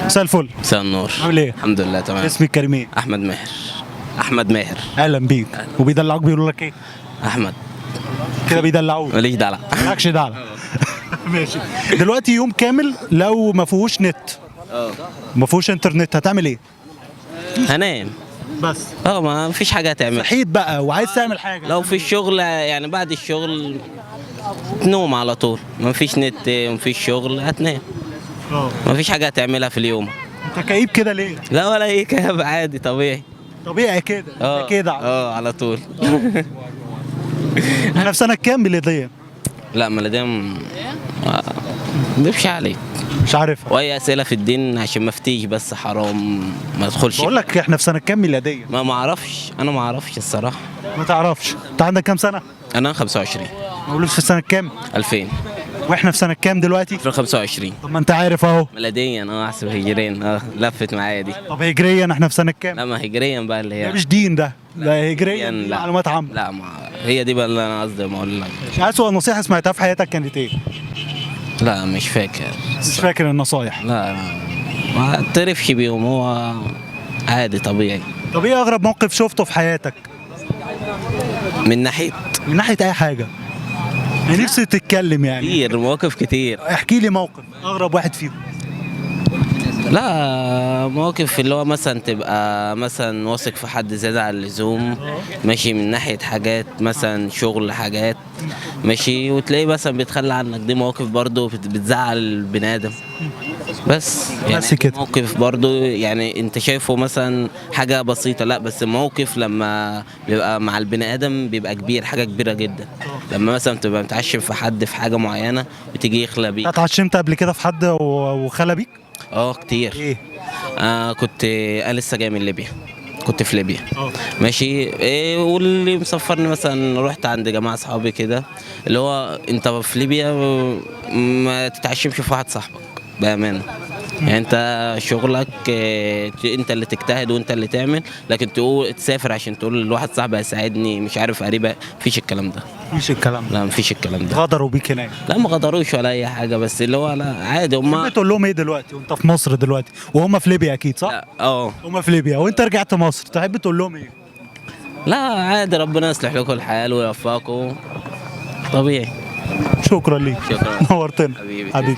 مساء الفل. مساء النور. عامل ايه؟ الحمد لله تمام. اسمك الكريم ايه؟ احمد ماهر. احمد ماهر. اهلا بيك. وبيدلعوك بيقولوا لك ايه؟ احمد. كده بيدلعوك؟ ماليش دلع. مالكش دلع. ماشي. دلوقتي يوم كامل لو ما فيهوش نت، ما فيهوش انترنت، هتعمل ايه؟ هنام. بس ما فيش حاجة هتعمل. صحيت بقى وعايز تعمل حاجة. لو في الشغل يعني بعد الشغل تنوم على طول، ما فيش نت ما فيش شغل هتنام. ما فيش حاجة هتعملها في اليوم. انت كئيب كده ليه؟ لا ولا اي كلام، عادي طبيعي. طبيعي كده؟ اه كده. على طول. احنا في سنة كام ميلادية؟ لا ميلادية ما عليك. مش عارفها. واي اسئلة في الدين عشان ما افتيش، بس حرام ما ادخلش. بقول لك احنا في سنة كام ميلادية؟ ما اعرفش، انا ما اعرفش الصراحة. ما تعرفش؟ انت عندك كام سنة؟ انا 25. مولود في سنة كام؟ 2000. واحنا في سنة كام دلوقتي؟ 2025. طب ما انت عارف اهو. ميلاديا احسب هجريا، لفت معايا دي. طب هجريا احنا في سنة كام؟ لا ما هجريا بقى اللي ده هي مش دين ده، ده هجريا دي لا. معلومات عامة. لا ما هي دي بقى اللي انا قصدي ما اقول لك. أسوأ نصيحة سمعتها في حياتك كانت ايه؟ لا مش فاكر. مش فاكر النصايح. لا ما اعترفش بيهم، هو عادي طبيعي. طب ايه أغرب موقف شفته في حياتك؟ من ناحية؟ من ناحية أي حاجة. أنا نفسي تتكلم يعني. كتير مواقف كتير. احكي لي موقف أغرب واحد فيهم. لا مواقف اللي هو مثلا تبقى مثلا واثق في حد زيادة عن اللزوم، ماشي، من ناحية حاجات مثلا شغل حاجات، ماشي، وتلاقيه مثلا بيتخلى عنك. دي مواقف برضو بتزعل البني آدم. بس يعني بس كده. موقف برضو يعني انت شايفه مثلا حاجة بسيطة، لا بس الموقف لما بيبقى مع البني آدم بيبقى كبير، حاجة كبيرة جدا. لما مثلا تبقى متعشم في حد في حاجة معينة وتيجي يخلى بيك. اتعشمت قبل كده في حد وخلى بيك؟ كتير. ايه؟ كنت انا لسه جاي من ليبيا، كنت في ليبيا. ماشي، إيه واللي مسفرني مثلا رحت عند جماعة اصحابي كده، اللي هو انت في ليبيا ما تتعشمش في واحد صاحبك بامانه. يعني انت شغلك انت اللي تجتهد وانت اللي تعمل، لكن تقول تسافر عشان تقول لواحد صاحبي هيساعدني مش عارف قريبه، مفيش الكلام ده. مفيش الكلام ده. لا مفيش الكلام ده. غدروا بيك هناك؟ لا ما غدروش ولا اي حاجة، بس اللي هو لا عادي هم. تقول لهم ايه دلوقتي وانت في مصر دلوقتي وهم في ليبيا اكيد صح؟ لا هم في ليبيا وانت رجعت مصر، تحب تقول لهم ايه؟ لا عادي، ربنا يصلح لكم الحال ويوفقكم. طبيعي. شكرا ليك. شكرا. نورتنا حبيبي. حبيبي.